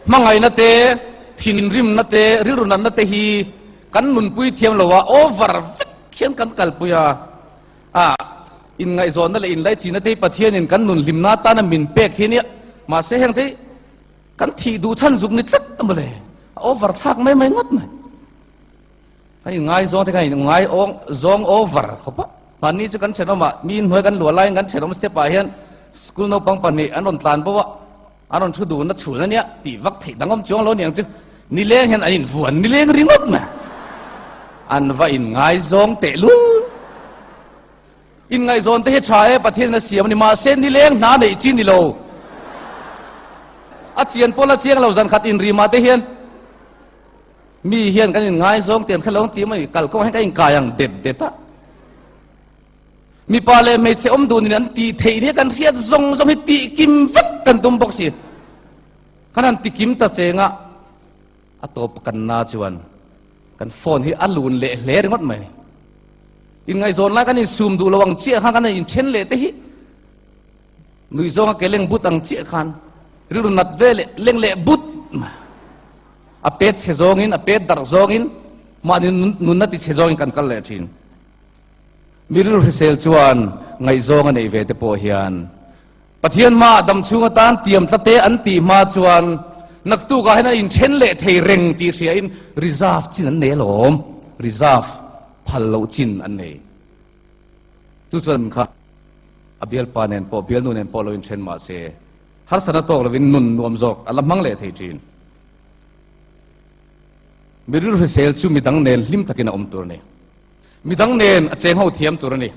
Hmangaihna te, thinrimna te, rilru natna te hi kan nunpui thiam lo a, over vek hian kan kalpui a. A, inngaihzawnna leh inlaichinna te hi Pathianin kan nun hlimna atana min pek hi nia. Mahse heng te hi kan thih duh chhan zuk ni tlat a mawle. A over thlak mai mai ngawt mai. Kan inngaizawng te khan inngai zawng over khawp a. Mahni chu kan thenawmah mi inhnuai kan luah laiin kan thenawm step ah hian school naupang pahnih an rawn tlan bo a. An rawn thu dun a chhun a nia tih vak theih dangawm chuang lo niang chu nileng hian an invuan nileng ringawt mai. An va inngaizawng teh lul. Inngaihzawn te hi tha e Pathian in a siam a ni mahse nileng hna neih chi ni lo. A chian pawl a chiang lo zan khat inrimah te hian mi hian kan inngaizawng tih an hre lo ang tih mai kalkawngah hian kan inkai ang det det a. Mipa leh hmeichhe awm dunin an tih theih nia kan hriat zawng zawng hi tih kim vek kan tum bawk si. Kan han ti kim ta cheng a, a tawp kan na chuan kan phone hi a lun leh hle ringawt mai. Inngaihzawn lai kan insum duh lo ang chiah khan kan inthen leh te hi nuih zawnga ke leng but ang chiah khan rilru nat ve leh leng leh but a pet chhe zawngin a pet darh zawngin mahni nunna ti chhe zawngin kan kal leh thin. Mi rilru hrisel chuan ngaihzawng a neih ve te pawh hian Pathian hmaah dam chhung atan tiam tlate an tih hma chuan naktukah hian an inthen leh thei reng tih hriain reserve chin an nei alawm, reserve phal loh chin an nei. Chu chuan kha a bialpa nen pawh bialnu nen pawh lo inthen mah se harsatna tawk lovin nun nuam zawk a la hmang leh thei thin. Mi rilru hrisel chu midang nen hlim takin a awm tur a ni. Midang nen a cheng ho thiam tur a ni.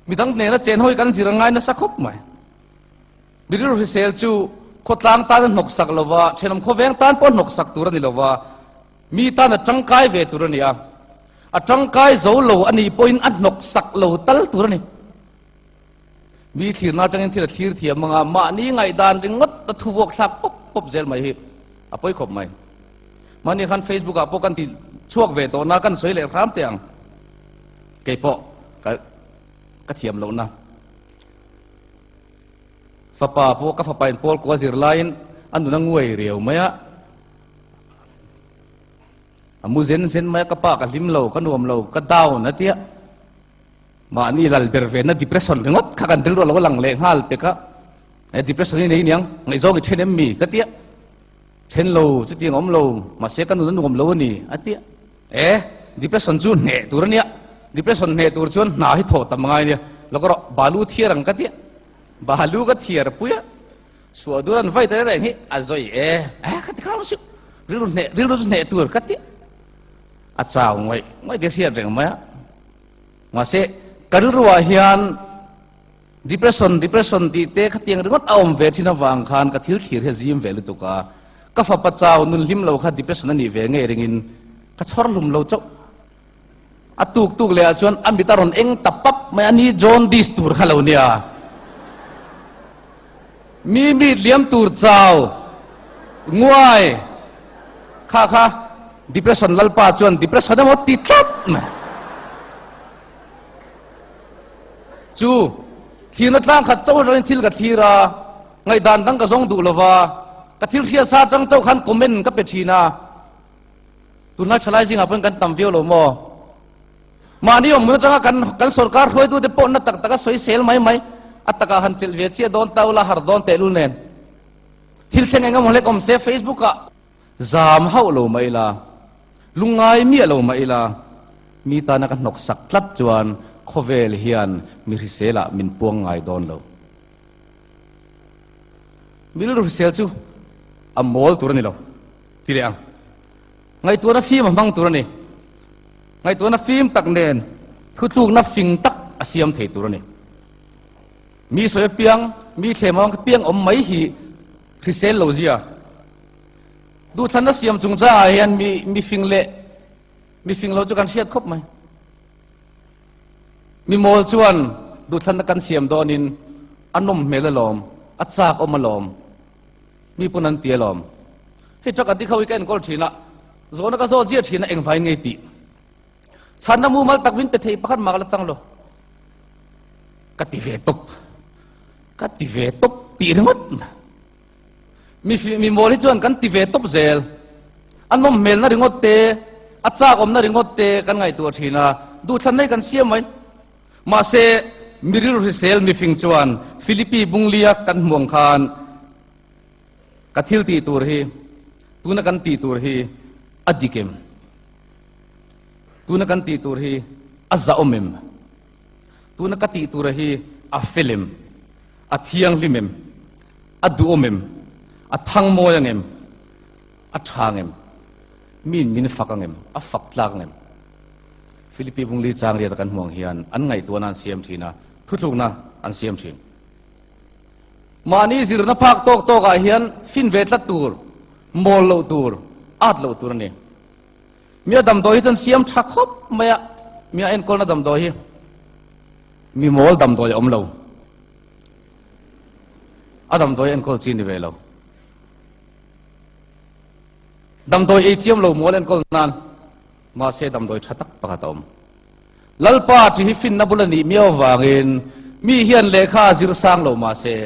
Midang nen a chen ho hi kan zir a ngai nasa khawp mai. Mi rilru hrisel chu khawtlang tan a hnawk sak lova, thenawm khawveng tan pawh hnawk sak tur a ni lova, mi tan a tangkai ve tur a ni a. A tangkai zo lo a nih pawhin a hnawk sak lo tal tur a ni. Mi thlirna atangin thil a thlir thiam anga mahni ngaihdan ringawt a thuvuak thlak pawp pawp zel mai hi a pawi khawp mai. Mahni khan Facebook ah pawh kan ti chhuak ve tawh na kan sawi leh hram teh ang. Kei pawh ka ka thiam loh na. Fapa pawh ka fapa in pawl kua zir laiin a nun a nguai riau mai a. A mu zen zen mai a ka pa ka hlim lo ka nuam lo ka down a tia. Mahni lal ber ve na depression ringawt kha kan rilru a lo lang leh nghal pek a. E depression hi nei niang ngaihzawng i then em mi ka tia. Then lo chutiang awm lo mahse ka nun a nuam lo a ni a tia. E depression chu hneh tur a nia. Depression hneh tur chuan hna hi thawh tam ngai nia. Lo ka rawh balu thiar ang ka tia. Balu ka thiar pui a. Suah dur an vai ta reng hi a zawi e. E ka ti khang lo siu. Rilru hneh rilru chu hneh tur ka tia. A chau ngawih ngawih te hriat reng mai a. Mahse ka rilruah hian Depression, depression tih te khatiang ringawt a awm ve thin avang khan ka thil thlir hi a zim ve lutuk a, ka fapa chau nun hlim lo kha depression a nih ve ngei ringin ka chhawr hlum lo chauh. A tuk tuk leh ah chuan a mit a rawn eng ta pap mai a, ni jaundice tur kha lo nia. Mi mit liam tur chau nguai kha kha depression lalpa chuan depression emaw ti tlat mai. Chu thirna tlang khat chauh atangin thil ka thlir a, ngaihdan dang ka zawng duh lo va, ka thil hriat sa atang chauh khan comment ka pe thin a. Tunlai thalai zingah pawhin kan tam viau lo maw? Mahni awm hmun atanga kan kan sorkar hruaitute pawh na tak taka sawisel mai mai, a takah han chelh ve chiah dawn ta ula har dawn tehlul nen. Thil thleng eng emaw hlek awm se Facebook ah zam hauh lo mah ila, lungngai miah lo mah ila, mi tana ka hnawk sak tlat chuan khawvel hian mi hriselah min puang ngai dawn lo. Mi rilru hrisel chu a mawl tur a ni lo, ti leh ang. Ngaihtuahna fim a hmang tur a ni. Ngaihtuahna fim tak nen thutlukna fing tak a siam thei tur a ni. Mi sawi apiang, mi thlem apiang awm mai hi hrisel lo zia. Duhthlanna siam chungchangah hian mi mifing leh mifing lo chu kan hriat khawp mai. Mi mawl chuan duhthlanna kan siam dawnin a nawm hmel alawm, a chak awm alawm, mi pawn an ti alawm. Hei truck an ti kho hi ka enkawl thin a, zawhna ka zawt ziah thin a engvai ngei tih. Chhanna mumal tak min pe thei pakhat mah ka la tang lo. Ka ti ve tawp, ka ti ve tawp tih ringawt. Mi mi mawl hi chuan kan ti ve tawp zel. A nawm hmelna ringawt te, a chak awmna ringawt te kan ngaihtuah thin a, duhthlanna hi kan siam mai. Mahse, mi rilru hrisel mifing chuan Philippi bunglia kan hmuh ang khan ka thil tih tur hi, tuna kan tih tur hi a dik em? Tuna kan tih tur hi a zahawm em? Tuna ka tih tura hi a fel em? A thianghlim em? A duhawm em? A thangmawi ang em? A tha ang em? Miin min fak ang em? A fak tlak ang em? Philippi bungli chang riata kan hmuh ang hian an ngaihtuahna an siam thin a, thuthlukna an siam thin. Mahni zirna phak tawk tawkah hian fin ve tlat tur, mawl loh tur, at loh tur a ni. Mi a damdawi hi chuan siam tha khawp mai a, mi a enkawlna damdawi hi mi mawl damdawi a awm lo. A damdawi enkawl chi ni ve lo. Damdawi ei chiam lo mawl enkawl nan mahse damdawi tha tak pakhat a awm. Lalpa chi hi finna bul a nih miau avangin mi hian lehkha a zir sang lo mahse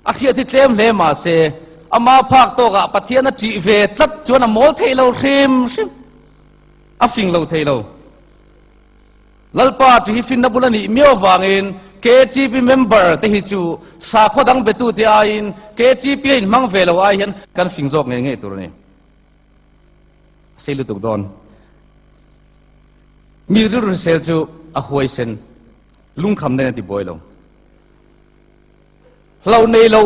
A hriat hi tlem hle mahse ama phak tawkah Pathian a ṭih ve tlat chuan a mawl thei lo hrim hrim. A fing lo thei lo. Lalpa ṭih hi finna bul a nih miau avangin KTP member te hi chu sakhaw dang betute aiin KTP a inhmang ve lo ai hian kan fing zawk ngei ngei tur a ni. A sei lutuk dawn. Mi rilru hrisel chu a huaisen, lungkham nen a ti buai lo. Hlo nei lo,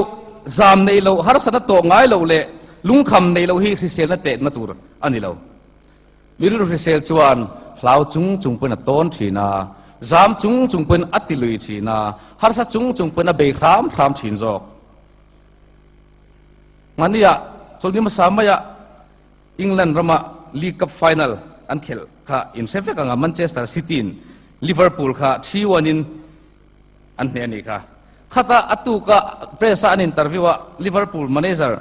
zam nei lo, harsatna tawh ngai lo leh lungkham nei lo hi hriselna tehna tur a ni lo. Mi rilru hrisel chuan hlau chung chung pawhin a tawn thin a, zam chung chung pawhin a ti lui thin a, harsa chung chung pawhin a bei hram hram thin zawk. Hmaniah chawlhni hmasa maiah England rama League Cup final an khelh kha inhre vek ang a, Manchester City-in Liverpool kha 3-1 in An hneh a nih kha. Khata a tuka press a an interview a Liverpool manager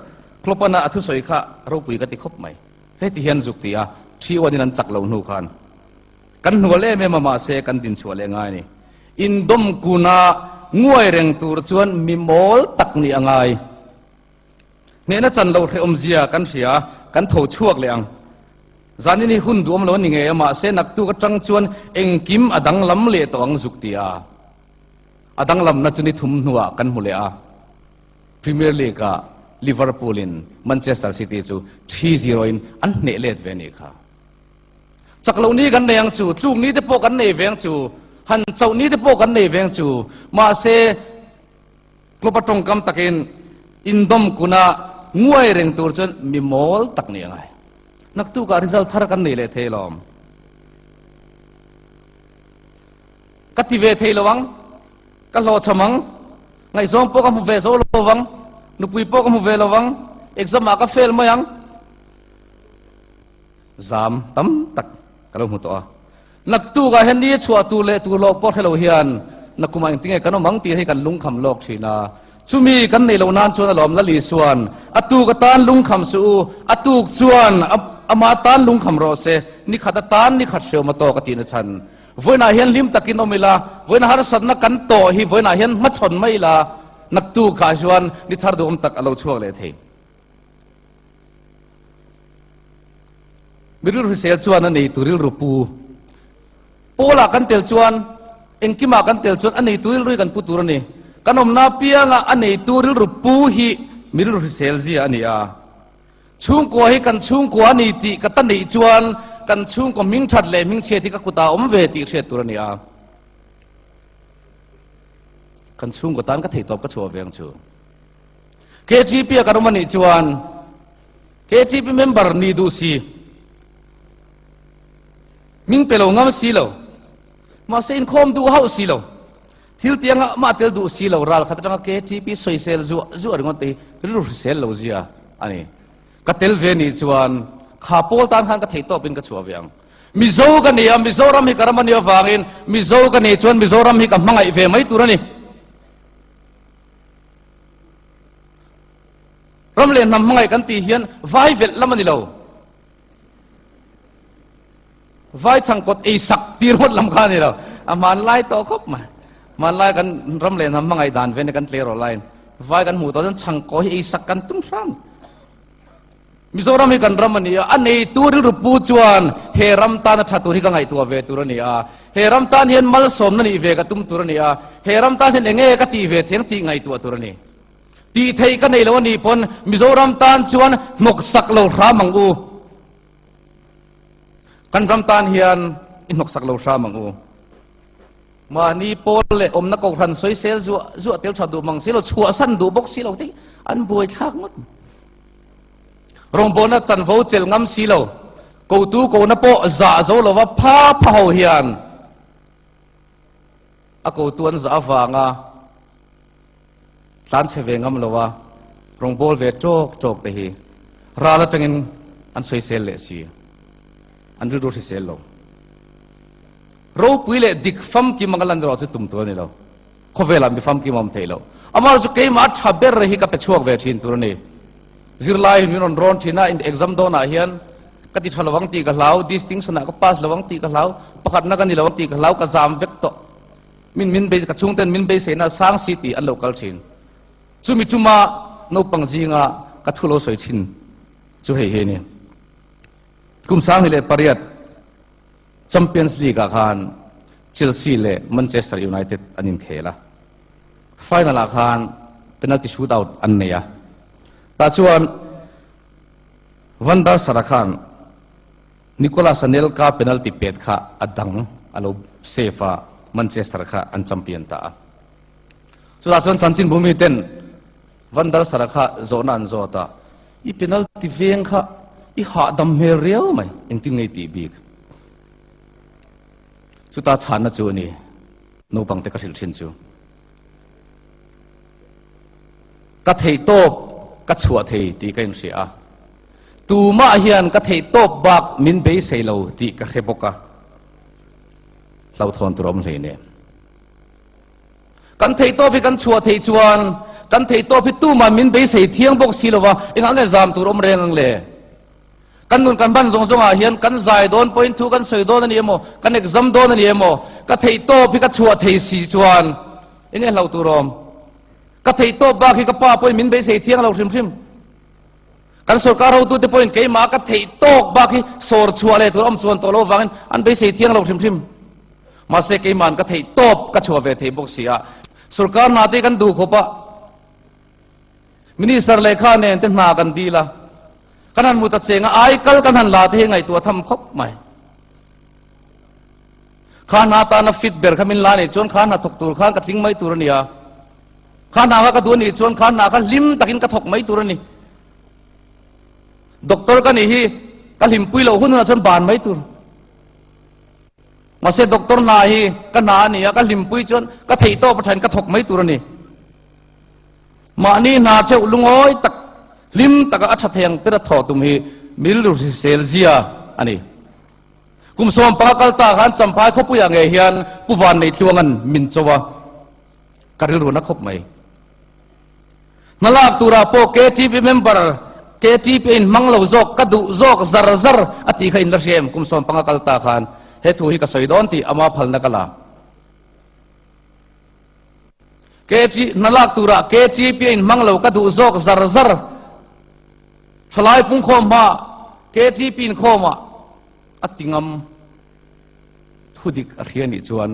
Klopp-an a a thusawi kha ropui ka ti khawp mai. Heti hian zuk ti a, thi uanin an chak lo hnu khan kan hnual em em a mahse kan dinchhuah leh ngai a ni. Indawm kuna nguai reng tur chuan mi mawl tak nih a ngai. Hnehna chan lo hrehawmzia kan hria, kan tho chhuak leh ang. Zanin hi hun duhawm lo a ni ngei a, mahse naktuk atang chuan engkim a danglam leh tawh ang zuk ti a. A danglamna chu ni thum hnuah kan hmu leh a. Premier League-ah Liverpool-in Manchester City chu 3-0 in an hneh let ve a nih kha. Chak loh ni kan nei ang chu, tluk ni te pawh kan nei ve ang chu, han chauh ni te pawh kan nei ve ang chu, mahse Club a tawngkam takin indawm kuna nguai reng tur chuan mi mawl tak nih a ngai. Naktukah result thar kan nei leh thei lawm. Ka ti ve thei lo ang, ka hlawhchham ang, ngaihzawng pawh ka hmu ve zo lo vang, nupui pawh ka hmu ve lo vang, exam ah ka fail mai ang. Zam tam tak ka lo hmu tawh a. Naktukah hian ni a chhuah tur leh tur loh pawh hre lo hian nakumah engtinge kan awm ang tih hi kan lungkham lawk thin a. Chumi kan neih loh nan chuan alawm Lal Isuan a tuk atan lungkham suh u, a tuk chuan ama tan lungkham rawh se, ni khat atan ni khat hreawm a tawk a tihna chhan. Vawiinah hian hlim takin awm ila, vawiina harsatna kan tawh hi vawiinah hian hmachhawn mai ila, naktukah chuan ni thar duhawm tak a lo chhuak leh thei. Mi rilru hrisel chuan a neitu rilru pu. Pawlah kan tel chuan, engkimah kan tel chuan a neitu rilru hi kan pu tur a ni. Kan awmna apianga a neitu rilru pu hi mi rilru hrisel zia a ni a. Chhungkua hi kan chhungkua a ni tih ka ta neih chuan kan chhungkaw hming that leh hming chhiat hi ka kutah a awm ve tih hriat tur a ni a. Kan chhungkaw tan ka theihtawp ka chhuah ve ang chu. KTP a kan awm a nih chuan KTP member ni duh si, hming pe lo ngam si lo, mahse inkhawm duh hauh si lo, thil tianga mah tel duh si lo ral khat atanga KTP sawisel zuah zuah ringawt te hi rilru hrisel lo zia a ni. Ka tel ve nih chuan kha pawl tan khan ka theih tawpin ka chhuah ve ang. Mizo ka ni a, Mizoram hi ka ram a nih avangin Mizo ka nih chuan Mizoram hi ka hmangaih ve mai tur a ni. Ram leh hnam hmangaih kan tih hian vai velh lam a ni lo. Vai chhangkawt ei sak tir ngawt lam kha a ni lo. A hmanlai tawh khawp mai. Hmanlai kan ram leh hnam hmangaih dan ven kan tleirawl laiin. Vai kan hmuh tawh chuan chhangkaw hi ei sak kan tum hram. Mizoram hi kan ram a ni a, a neitu rilru pu chuan he ram tana tha tur hi ka ngaihtuah ve tur a ni a, he ram tan hian malsawmna nih ve ka tum tur a ni a, he ram tan hian enge ka tih ve thiang tih ngaihtuah tur a ni. Tih theih ka nei lo a nih pawn Mizoram tan chuan hnawksak lo hram ang u. Kan ram tan hian i hnawksak lo hram ang u. Mahni pawl leh awmna kohhran sawisel zuah zuah tel tha duh mang si lo, chhuahsan duh bawk si lo te hi an buaithlak ngawt. Rawngbawlna chanvo chelh ngam si lo, kotu kohna pawh zah zo lova pha pha ho hian a kotu an zah avanga tlan chhe ve ngam lova rawngbâwl ve ṭawk ṭawk te hi ral aṭangin an sawisel leh si, an rilru hrisel lo. Ropui leh dik famkim anga lan erawh chu tum tur a ni lo. Khawvelah mi famkim a awm theih loh. Amaherawh chu keimah a tha ber hi ka pe chhuak ve thin tur a ni. Zirlai min rawn rawn thin a, exam dawnah hian ka ti tha lo ang tih ka hlau, distinction ah ka pass lo ang tih ka hlau, pakhatna ka ni lo ang tih ka hlau, ka zam vek tawh. Min min bei, ka chhungten min beiseina a sang si tih an lo kal thin. Chumi tuma naupang zinga ka thu lo sawi thin chu hei hi a ni. Kum 2008 Champions League ah khan Chelsea leh Manchester United an inkhel a, final ah khan penalty shootout an nei a, tah chuan Van der Sar-a khan Nicolas Anelka penalty pet kha a dang a lo save a, Manchester kha an champion ta a. Chutah chuan chanchinbu miten Van der Sar-a kha zawhna an zawt a, I penalty veng kha i hahdam hmel riau mai, engtin nge i tih bik? Chuta chhanna chu a ni, naupang te ka hrilh thin chu. Ka theih tawp ka chhuah thei tih ka inhria a, tumah hian ka theih tawp bak min beisei lo tih ka hre bawk a, hlauhthawn tur a awm hleinem. Kan theihtawp hi kan chhuah theih chuan kan theihtawp hi tumah min beisei thiang bawk si lova, engah nge zam tur awm reng ang le? Kan nun kan hman zawng zawngah hian kan zai dawn pawhin thu kan sawi dawn a ni emaw, kan exam dawn a ni emaw, ka theihtawp hi ka chhuah thei si chuan enge hlauh tur awm? Ka theihtawp bak hi ka pa pawhin min beisei thiang lo hrim hrim. Kan sorkar hotute pawhin keimah ka theih tawk bak hi sawr chhuah leh tur awm chuan tawh lo avangin an beisei thiang lo hrim hrim. Mahse keima'n ka theih tawp ka chhuah ve thei bawk si a. Sorkar hna te kan duh khawp a, Minister lehkha nen te hna kan dil a, kan han mut a cheng a, ai kal kan han la te hi ngaihtuah tham khawp mai. Kha hna tana fit ber kha min la nih chuan kha hna thawk tur khan ka tling mai tur a ni a. Kha hna kha ka duh a nih chuan kha hna kha hlim takin ka thawk mai tur a ni. Doctor ka nih hi ka hlimpui loh hun hunah chuan ban mai tur. Mahse doctor hna hi ka hna a ni a, ka hlimpui chuan ka theih tawp a thain ka thawk mai tur a ni. Mahni hna theuh lungawi tak, hlim taka a tha thei ang ber a thawh tum hi milru hrisel zia a ni. Kum 15 kal ta khan Champhai khawpuiah ngei hian Pu Vanneitluanga'n min cho a. Ka rilru na khawp mai. Hna lak turah pawh KTP member KTP a inhmang lo zawk, ka duh zawk zar zar a tih kha in la hria em? Kum 15 kal ta khan he thu hi ka sawi dawn tih ama phalna ka la. KT hna lak turah KTP a inhmang lo ka duh zawk zar zar thalai pungkhawm hma KTP inkhawmah a ti ngam thudik a hria nih chuan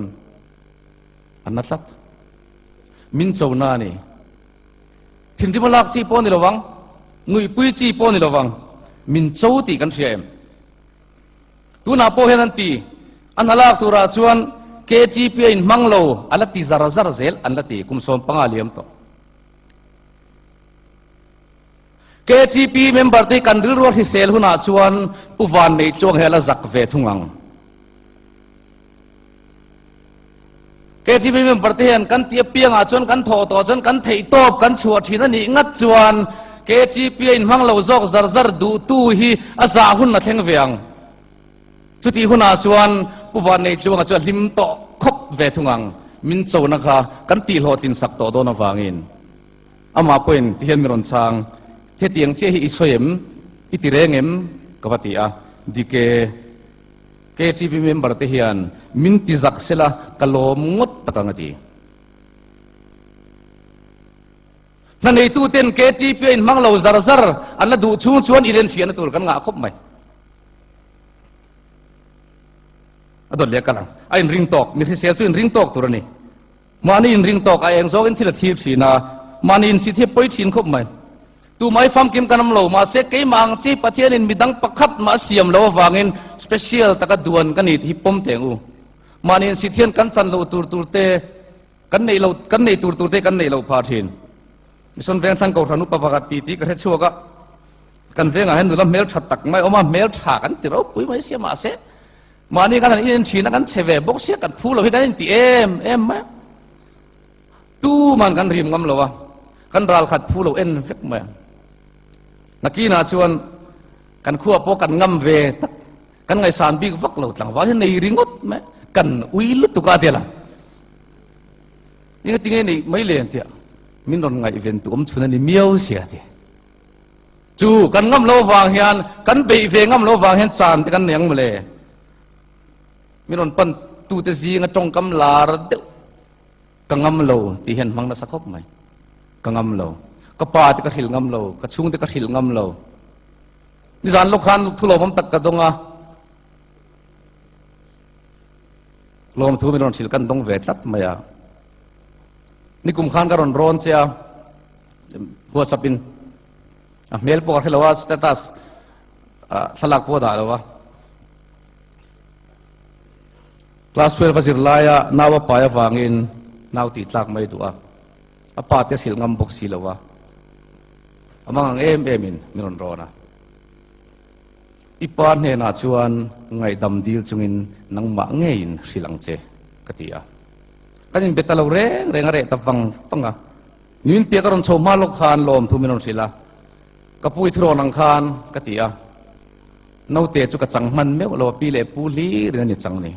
A na tlat. Min cho na a ni. Thinrim a lak chi pawh a ni lo vang, nuihpui chi pawh a ni lo vang, min cho tih kan hria em? Tunah pawh hian an ti, a hna lak turah chuan KTP a inhmang lo, a la ti zar zar zel an la ti, kum 15 liam tawh. KTP member te kan rilru a hrisel hunah chuan Pu Vanneitluang hi a la zak ve thung ang. KTP member te hian kan tih apiangah chuan kan thawh tawh chuan kan theih tawp kan chhuah thin a nih ngat chuan KTP a inhmang lo zawk zar zar duhtu hi a zah hun a thleng ve ang. Chutih hunah chuan Pu Vanneitluanga chu a hlim tawh khawp ve thung ang. Min chona kha kan tihhlawhtlin sak tawh dawn avangin amah pawhin ti hian min rawn chhang, Hetiang chiah hi i sawi em? I ti reng em? ka va ti a. Dike. KTP member te hian min ti zak sela ka lawm ngawt tak ang a ti. Hna neituten KTP a inhmang lo zar zar an la duh chhung chuan inenfiahna tur kan ngah khawp mai. A dawt leh kal ang. A inring tawk, mi hrisel chu inring tawk tur a ni. Mahni inring tawk a eng zawngin thil a thlir thin a, mahni insit hi a pawi thin khawp mai. Tumah hi famkim kan awm lo, mahse keimah ang chi Pathianin midang pakhat mah a siam lo avangin special taka duan ka ni tih hi pawm teh ang u. Mahni insit hian kan chan loh tur tur te, kan neih loh, kan neih tur tur te kan neih loh phah thin. Mission Vengthlang Kohhran upa pakhat tih tih ka hre chhuak a, kan vengah hian nula hmeltha tak mai a awm a, hmeltha kan ti ropui mai sia mahse mahni kan han inen thin a, kan chhe ve bawk sia, kan phu lo hi kan inti em em mai a. Tuman kan rim ngam lo a, kan ral khat phu lo en vek mai a. Nakinah chuan kan khuah pawh kan ngam ve tak, kan ngaihsan bik vak lo tlangval hi nei ringawt mai, kan ui lutuk a tia la. Enga tinge neih mai le an tia, min rawn ngaihven tu awm chhun a ni miau sia ti. Chu kan ngam lo vang hian, kan beih ve ngam lo vang hian chan te kan nei ang mawle. Min rawn pan tu te zinga tawngkam lar deuh ka ngam lo tih hian hmang nasa khawp mai. Ka ngam lo. Ka pa te ka hrilh ngam lo, ka chhung te ka hrilh ngam lo. Nizan lawk khan thu lawmawm tak ka dawng a. Lawmthu min rawn hrilh kan dawng ve tlat mai a. Nikum khan ka rawn rawn che a, WhatsApp in a hmel pawh ka hre lo a, status thlalak pawh a dah lo a. Class 12 a zir laia nau a pai avangin nau tih tlak mai duh a, a pa te hrilh ngam bawk si lo a, a mang ang em em in min rawn rawn a. I pa hnenah chuan ngaihdam dil chungin nangmah ngeiin hrilh ang che, ka ti a. Kan inbe ta lo reng reng a reh ta vang vang a. Nuin piak a rawn chho hma lawk khan lawmthu min rawn hrilh a. Ka pu i thurawn ang khan, ka ti a. Naute chu ka chang hman meuh lo a, pi leh pu hlirin a ni chang ni.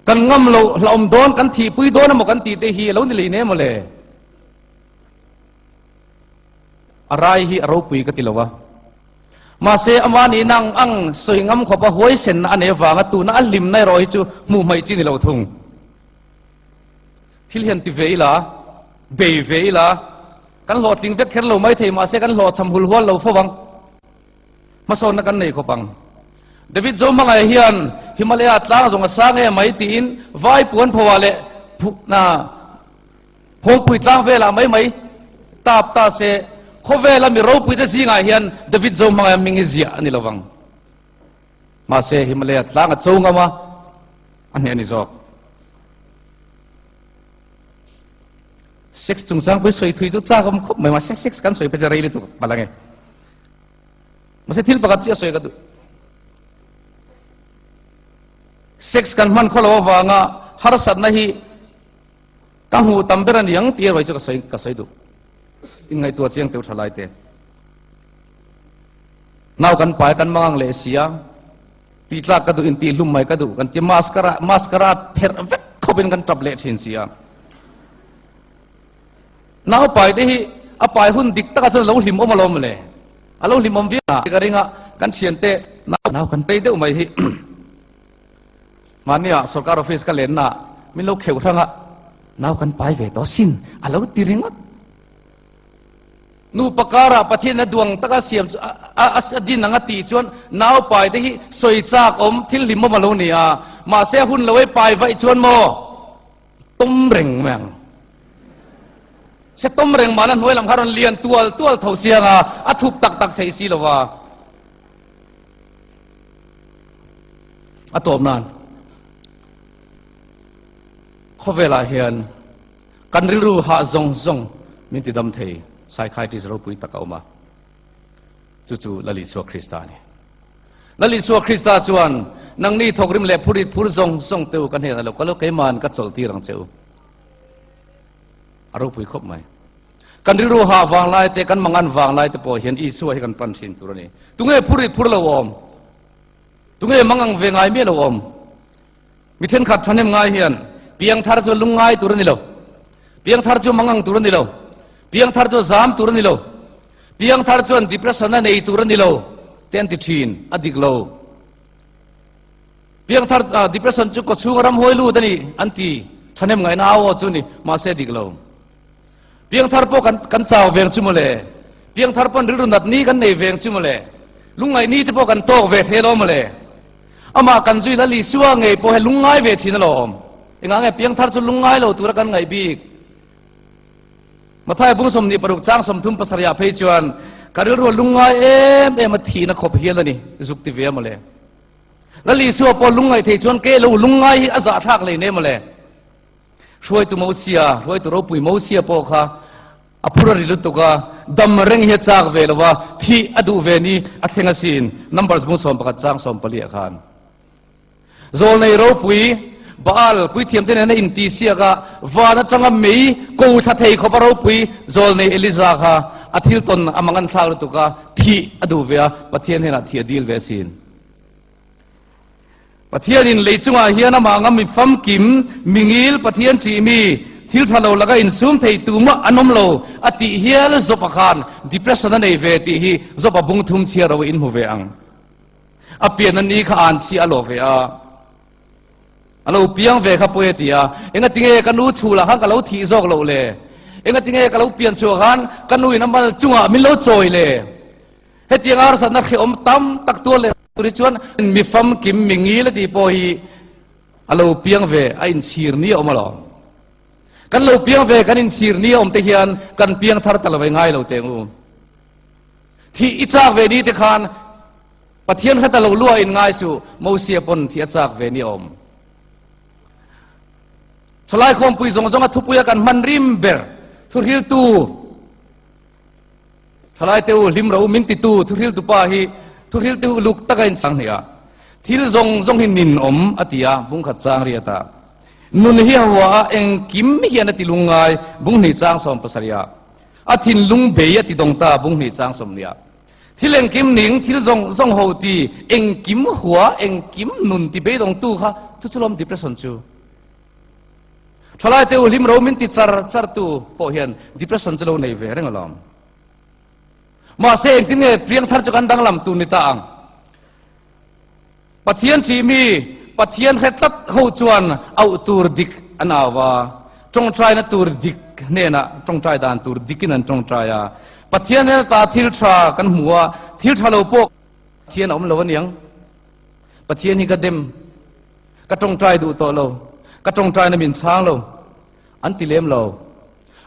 Kan ngam loh hlauhawm dawn, kan thihpui dawn emaw kan tih te hi a lo ni lei ne mawle. A rai hi a ropui ka ti lo a. Mahse ama nihna ang ang sawi ngam khawpa huaisenna a nei avanga tuna a hlimna erawh hi chu hmuh hmaih chi ni lo thung. Thil hian ti ve ila, bei ve ila, kan hlawhtling vek kher lo mai thei mahse kan hlawhchham hul hual lo fo ang. Hmasawnna kan nei khawp ang. David Zohmangaia hian Himalaya tlang zawng a sang em mai tiin vai puan phoah leh na Phawngpui tlang velah mai mai tap ta se, khawvela mi ropuite zingah hian David Zohmangaia hming hi ziah a ni lo vang. Mahse, Himalaya tlang a cho ngam a, a hneh a ni zawk. Sex chungchang pawh hi sawi thui chu chak awm khawp mai, mahse sex kan sawi phei chu rei lutuk palh ange. Mahse thil pakhat chiah sawi ka duh. Sex kan hman khaw lo avanga harsatna hi Ka hmuh tam ber a ni ang tih erawh hi chu ka sawi ka sawi duh. Inngaihtuah chiang teuh tha lai te. Nau kan pai kan mang ang leh si a, tih tlak ka duh in tih hlum mai ka duh kan ti mascara mascara pherh vek khawp in kan tap leh thin si a. Nau pai te hi a pai hun dik takah chuan a lo hlim awm alawm le. A lo hlim awm viau a ka ring a, kan thian te nau kan pei deuh mai hi. Mahnia sorkar office ka lenna min lo kheuh hrang a, nau kan pai ve tawh sin a lo ti ringawt. Nupa karah Pathian a duang taka siam chu a din ang a tih chuan nau pai te hi sawi chak awm thil hlimawm a lo ni a, mahse a hun lo ei pai vaih chuan maw tawm reng mai ang. Se tawm reng mahna hnuai lam kha rawn lian tual tual tho siang a, a thup tak tak theih si lo va. A tawp nan khawvelah hian kan rilru hah zawng zawng min ti dam thei psychiatrist ropui tak a awm a, chu chu Lal Isua Krista a ni. Lal Isua Krista chuan nangni thawkrim leh phurit phur zawng zawng te u ka hnenah lo kal u, keima'n ka chawlhtir ang che u. A ropui khawp mai. Kan rilru hah vang lai te, kan mangan vang lai te pawh hian Isua hi kan pan thin tur a ni. Tunge phurit phur lo awm? Tunge mangang ve ngai miah lo awm? Mi thenkhat thahnem ngai hian piangthar chu lungngai tur a ni lo. Piangthar chu mangang tur a ni lo. Piangthar chu zam tur a ni lo. Piangthar chuan depression a nei tur a ni lo te an ti thin, a dik lo. Piangthar depression chu kawchhunga ramhuai lut a ni an ti, thahnem ngaihna au aw chu ni, mahse dik lo. Piangthar pawh kan kan chau veng chu mawle. Piangthar pawn rilru nat ni kan nei veng chu mawle. Lungngaih ni te pawh kan tawk ve thei lo mawle. Amah kan zui Lal Isua ngei pawh he lungngai ve thin alawm. Engah nge piangthar chu lungngai lo tura kan ngaih bik? Matthai bung 26 chang 37 ah phei chuan ka rilru a lungngai em em a thihna khawp hial a ni zuk ti ve a mawle. Lal Isua pawh lungngaih thei chuan ke lo lungngai hi a zahthlak lei ne mawle. Hruaitu Mosia, hruaitu ropui Mosia pawh kha a phur a ri lutuk a, dam reng hi a chak ve lo va, thih a duh ve ni a thleng asin, Numbers bung 11 chang 14 ah khan. Zawlnei ropui Baal puithiamte nena intihsiak a, van atanga mei ko thla thei khawpa ropui zawlnei Eliza kha a thil tawn a mang an thlak lutuk a, thih a duh ve a, Pathian hnenah thih a dil ve asin. Pathianin lei chungah hian amah anga mi famkim, mi ngil, Pathian ṭihmi, thil ṭha lo laka insum thei tumah an awm lo a tih hial Job-a khan depression a nei ve tih hi Job-a bung thum chhiar ro in hmu ve ang. A pian a ni kha an chhi a lawh ve a, a lo piang ve kha pawi a ti a, engatinge ka nu chhulah khan ka lo thih zawk loh le? Engatinge ka lo pian chhuah khan ka nu in a mal chungah min lo chawi le? Hetiang harsatna hrehawm tam tak tuar leh tur hi chuan mi famkim mi ngil a tih pawh hi a lo piang ve a inchhir ni a awm alawm. Kan lo piang ve kan inchhir ni a awm te hian kan piang thar ta lo ve ngai lo teng u. Thih i chak ve ni te khan Pathian kha ta lo lua in ngai suh Mosia pawn thih a chak ve ni a awm. Thalai khawmpui zawng zawnga thupuia kan hman rim ber thuhriltu Thalai te u hlim ro min titu thuhriltu pa hi thuhriltu uluk taka in chang hnih a thil zawng zawng hi nin awm a ti a bungkhat chang riat a nun hi a hua a engkim hian a ti lungngai bunghnih chang 70 a a thinlung bei a ti dawng ta bunghnih chang 20 a thil engkim ning thil zawng zawng ho ti engkim hua engkim nun ti beidawngtu kha chu chu lawm depression chu. Thalai te u hlim ro min ti char char tu pawh hian depression chu lo nei ve reng alawm. Mahse engtin nge piang thar chu kan danglam tur ni ta ang. Pathian ṭih mi, Pathian hre tlat ho chuan auh tur dik an au a, ṭawngṭaina tur dik hnenah ṭawngṭai dan tur dikin an ṭawngṭai a. Pathian hnena ta thil ṭha kan hmu a, thil ṭha lo pawh Pathian a awm lo aniang. Pathian hi ka dem. Ka tawngtai duh tawh lo, ka tawngtaina min chhang lo, an ti lem lo.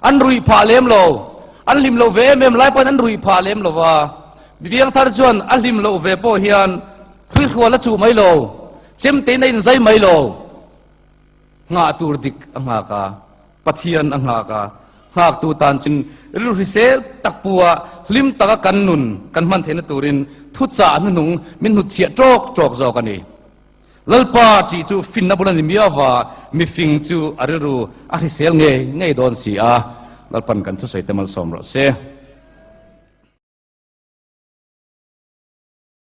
An ruih phah lem lo. An hlim lo ve em em lai pawhin an ruih phah lem lo va. Biang thar chuan a hlim loh ve pawh hian hruihrual a chuh mai lo, chemtein a inzai mai lo. Nghah tur dik a nghak a, Pathian a nghak a, nghaktu tan chuan rilru hrisel tak pua hlim taka kan nun kan hman theihna turin thuchah hnuhnung min hnutchhiah ṭawk ṭawk zawk a ni. Lalpa tih chu finna bul a ni miau va, mifing chu a rilru a hrisel ngei ngei dawn si a, Lalpan kan thusawi te malsawm rawh se.